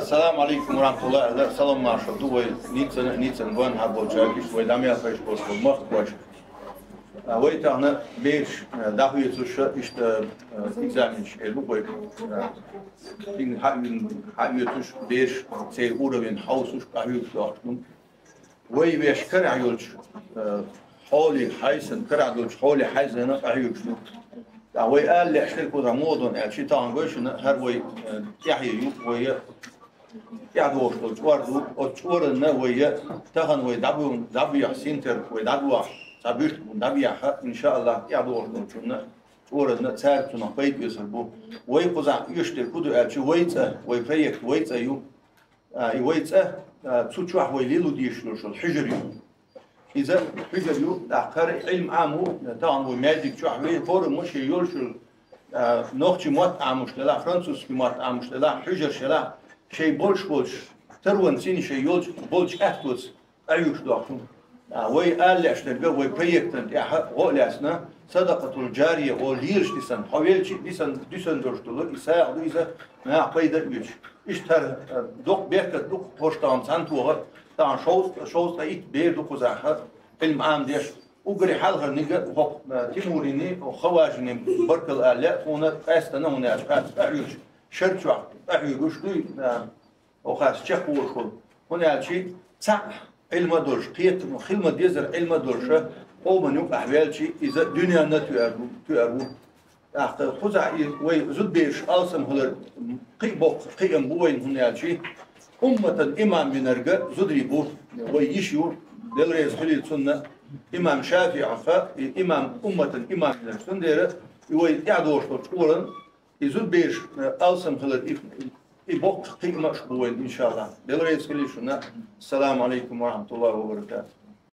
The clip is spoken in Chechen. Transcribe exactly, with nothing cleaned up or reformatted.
Салам алейкум ва рахматуллахи ва салам маршал ду вай ниццана, ниццана гон хьаболча, иштта вай дамя файш болча, вай махкош. А, вай тахна берш, а, дахвецуш, иштта, а, экзаменш, э, лукой, а, ин ха-, ин хьаоьцуш, берш, цей уровень хьовсуш, къахьуьгуш дохтун. Вай веш карахь йолча, э, хьоли хьайсан, карахь долча хьоли хьайсана къахьуьгуш ду. ТӀаккха вай ала лаьаш дерг кхузахь муха да аьлча, тахана гой шуна, хӀара вай, э, тӀехье ю, вай тӀехьадохуш долча чкъор ду, оцу чкъоранна вай, тахана вай дӀабу-, дӀабехьа синтер, вай дӀадохьа, цхьа буьртиг дӀабехьа, иншааллахӀ, тӀехьадохуш долчунна, чкъоранна цаьрга цунах пайда эцар бу. Вай кхузахь оьшуш дерг хӀун ду аьлча, вай цӀа, вай проект, вай цӀа ю. А, и вай цӀа, а, цу чохь вай лело дезаш йолуш йолу хьуьжар ю. Иза хьуьжар ю, тӀаккха хӀара Ӏилма Ӏам ву, тахана вай маьждиг чохь вай, хӀораммо шен йолуш йолу, а, нохчийн мотт Ӏамош делахь, французский мотт Ӏамош делахь, хьуьжарш елахь, шайн болуш болчу, тарван цӀийнан шайн йолчу, болчу аьттонца къахьуьгуш дохку. А, вай ала лаьаш дерг, вай проектан тӀехь гӀо а лаьцна, садакъатул-джария олу лелаш дисан, хьо велча а дисан, дисан долуш долу, и сагӀа ду иза, наха пайда а оьцуш. Иштта хӀара, а, доккха беркат ду хӀорш тахана цхьаьнатоха, тахана шовзткъа, шовзткъа итт бер ду кхузахь, Ӏилма Ӏамадеш. Уггаре хьалхарниг а хӀокху, а, Тимурини, хӀокху Хаважини баркалла ала лаьа тхуна, къаьстина хӀунда аьлча кхаьчча къахьуьгуш, шар чохь къахьуьгуш дуй, а, хӀокхаьрца чекхволуш волу. ХӀунда аьлча цхьаъ Ӏилма долуш, кхетам, хила ма-дезара Ӏилма долуша, къоман юкъахь ваьлча, иза дуьненна тоьар ву, тоьар ву. ТӀаккха кхузахь и вай зудбераш алсам хилар кхин а боккха кхиам бу вайна, хӀунда аьлча умматан имам бинарг зударий бу, вай йиш ю, Дела реза хуьлийла цунна, имам ШафиӀах, и имам, умматан имам бинарг. Цундела и вай тӀаьхьадохуш долчу чкъоран и зудбераш, э, алсам хилар, и, и боккха кхиамаш бу вайна, иншааллахӀ. Дела реза хуьлийла шуна. Ассаламу алейкум ва рахматуллахи ва баракатух.